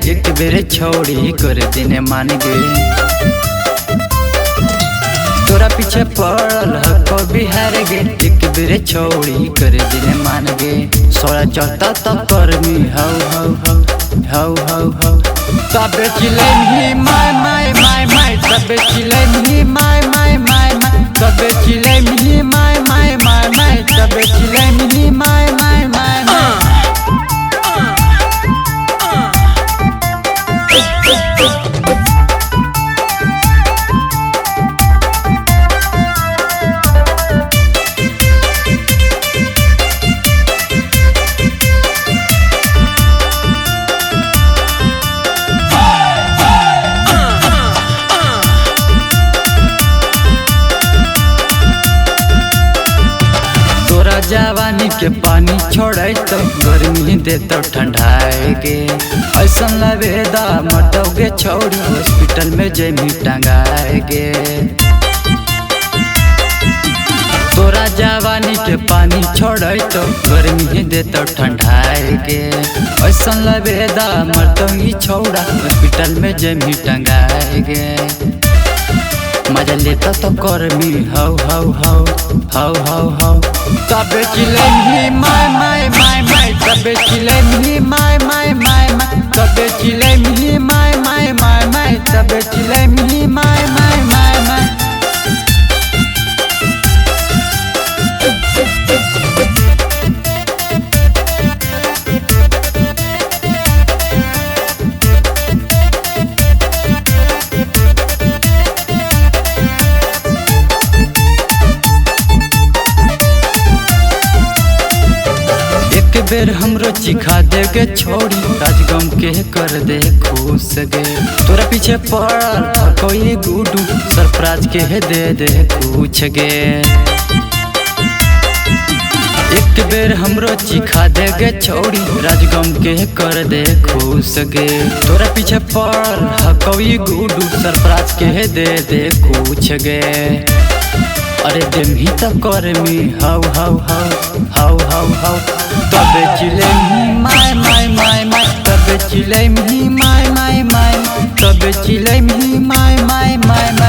एक बेर छौड़ी कर देने मान गे। तोरा पीछे पड़ल हको बिहार गे, एक बेर छौड़ी कर देने मान गे। सोड़ा चढ़ता तो कर्मी हौ हौ हौ हौ हौ हौ। तबे चिलैनी my my my my, तबे चिलैनी my my my my, तबे चिलैनी my my my my, तबे चिलैनी my my my my. तोरा जवानी के पानी छोड़े तो गर्मी दे तो ठंडाएगे। ऐसा लवेदा मटोगे छौड़ी हॉस्पिटल में जमी टंगाएगे। तोरा जवानी के पानी छोड़े तो गर्मी दे तो ठंडाएगे। ऐसा लवेदा मटोगी छौड़ा हॉस्पिटल में जमी टंगाएगे। मजा लेता तो कर्मी हौ हौ हौ हौ हौ हौ। तबे चिलैनी my my my my, तबे चिलैनी my my my my, तबे चिलैनी my my my my, तबे चिलैनी my my my my. एक बेर हमरो चिखा दे के छोड़ी राजगम के कर दे खुश गे। तोरा पीछे पड़ल कोई गुडू सरफराज के दे दे कुछ गे। एक बेर हमरो चिखा दे गे छोड़ी राजगम के कर दे खुश गे। तोरा पीछे पड़ल कोई गुडू सरफराज के दे दे कुछ गे। अरे देमी तो कर्मी हौ हौ हौ हौ हौ हौ। तबे चिलैनी my my my my, तबे चिलैनी my my my, तबे चिलैनी my my my my.